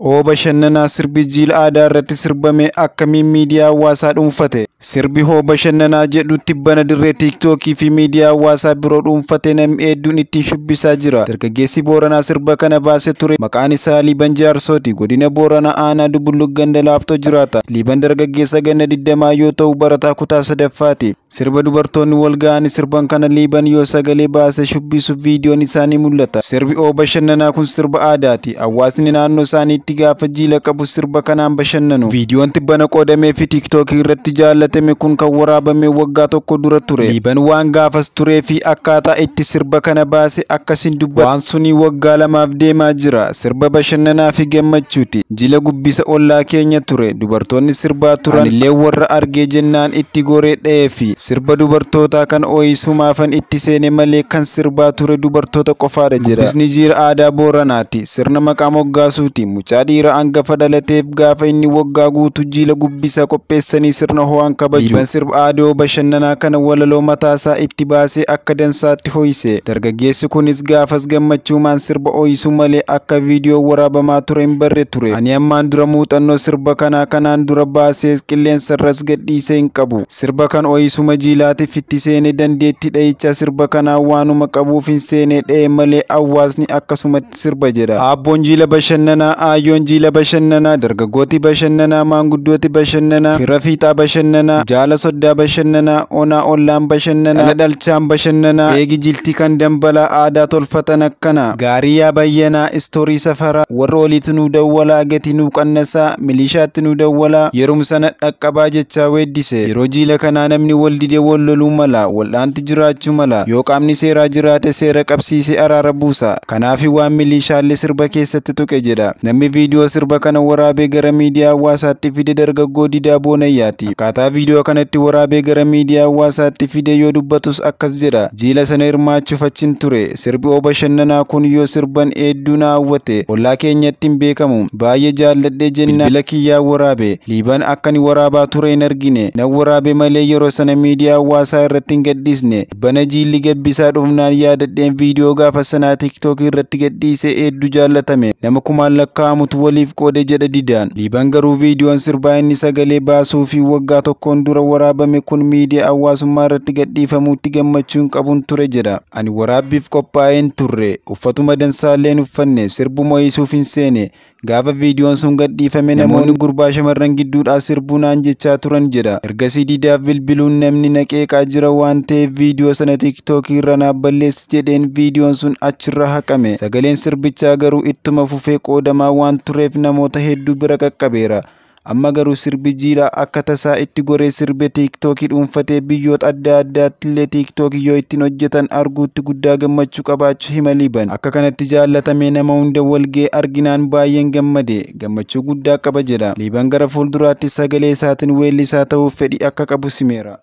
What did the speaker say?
Oo bashannanaa sirbi jiila aadaa irratti sirbame akkamiin miidiyaa hawaasaa dhuunfate? Sirbi hoo bashannanaa jedhu tibbana dirree tiiktookii fi miidiyaa hawaasaa biroo dhuunfate namni hedduun ittiin shubbisaa jira. Dargaggeessi Booranaa sirba kana baasee ture maqaan isaa Liiban Jaarsooti. Godina Booranaa aanaa Dubbulluq ganda laaftoo jiraata. Liiban dargaggeessa ganna 20 yoo ta'u barataa kutaa sadaffaati. Sirba dubartoonni wal ga'anii sirban kana Liiban yoo sagalee baasee shubbisu viidiyoon isaanii mul'ata. Sirbi oo bashannanaa kun sirba aadaati. Hawaasni naannoo isaaniitti gaafa jiila qabu sirba kanaan bashannanu. Viidiyoon tibbana qoodamee fi tiiktookii irratti jaallatame kun kan waraabame waggaa tokko dura ture. Liiban waan gaafas turee fi akkaataa itti sirba kana baase akkasiin dubbata. Waan sunii waggaa lamaaf deemaa jira. Sirba bashannanaa fi gammachuuti. Jila gubbisa ollaa keenya ture. Dubartoonni sirbaa turan. Anillee warra argee jennaan itti goree dha'ee fi sirba dubartootaa kan ooyisumaafan itti seene malee kan sirbaa ture dubartoota qofaadha jedha. Gubbisni jiila aadaa Booranaati. Sirna maqaa moggaasuuti. Mucaa dhiira hangafa dhalateef gaafa inni waggaa guutu jiila gubbisa qopheessanii sirna ho'aan kabaju. Liiban sirba aadaa bashannanaa kana walaloo mataasaa itti baasee akka dansaatti ho'ise. Dargaggeessi kunis gaafas gammachuumaan sirba ho'isu malee akka viidiyoo waraabamaa ture hin barre ture. Ani ammaan dura muuxannoo sirba kanaa kanaan dura baasee qilleensarras gadhiisee hin qabu. Sirba kan ho'isuma jiilaatiif itti seene dandeettii dhahichaa sirba kanaa waanuma qabuuf hin seene dha'e malee hawaasni akkasumatti sirba jedha. Abboon jiila bashannanaa, aayyoon jiila bashannanaa, dargaggooti bashannanaa, maanguddooti bashannanaa, fira fiixaa bashannanaa, jaala soddaa bashannanaa, onaa ollaan bashannanaa, dhala dhalchaan bashannanaa, eegi jilti kan dambalaa aadaa tolfatan akkana. Gaarii yaa bayyanaa, istoorii safaraa, warra oliitu nu dawwalaa, gatii nu qannasaa, milishaatti nu dawwalaa, yeruma sana dhaqqabaa jechaa weeddise. Yeroo jiila kanaa namni wal didee wal loluu mala, wal'aanti jiraachuu mala. Yoo qaamni seeraa jiraate seera qabsiisee araara buusa. Kanaafi waan milishaallee sirba keessatti tuqe jedha. Namni viidiyoo sirba kana waraabee gara miidiyaa hawaasaatti fide dargaggoo Didaa Boonayyaati. Akkaataa viidiyoo kanatti waraabee gara miidiyaa hawaasaatti fide yoo dubbatus akkas jedha. Jiila sana hirmaachuuf achin ture. Sirbi oo bashannanaa kun yoo sirban hedduu na hawwate. Ollaa keenyatti hin beekamu. Baay'ee jaalladhee jennaan bilbila kiyyaa waraabe. Liiban akka ani waraabaa ture hin argine. Nan waraabe malee yeroo sana miidiyaa hawaasaa irratti hin gadhiisne. Bana jiilli gabbisaa dhufnaan yaadadheen viidiyoo gaafa sanaa tiiktookii irratti gadhiisee hedduu jaallatame. Nama kumaan lakkaa'amutu waliif qoode jedha Didaan. Liiban garuu viidiyoon sirbaa inni sagalee baasuu fi waggaa tokkoon dura waraabame kun miidiyaa hawaasummaa irratti gadhiifamuutti gammachuun qabuun ture jedha. Ani waraabbiif qophaa'een turre. Uffatuma dansaallee hin uffanne. Sirbuma ho'isuuf hin seene. Gaafa viidiyoon sun gadhiifame namoonni gurbaa shamarran gidduudhaa sirbuu naan jechaa turan jedha. Ergasii Didaaf bilbiluun namni na qeeqaa jira waan ta'eef viidiyoo sana tiiktookii irra naaf balleessi jedheen viidiyoon sun achirra haqame. Sagaleen sirbichaa garuu ittuma fufee qoodamaa waan tureef namoota hedduu bira qaqqabeera. Amma garuu sirbi jiilaa akka tasaa itti goree sirbe tiiktookii dhuunfatee biyyoota adda addaatti illee tiiktookii yoo ittiin hojjetan arguutti guddaa gammachuu qabaachuu hima Liiban. Akka kanatti jaallatamee nama hunda walga'ee arginaan baay'een gammade. Gammachuu guddaa qaba jedha. Liiban gara fuulduraatti sagalee isaatiin weellisaa ta'uuf fedhii akka qabu simeera.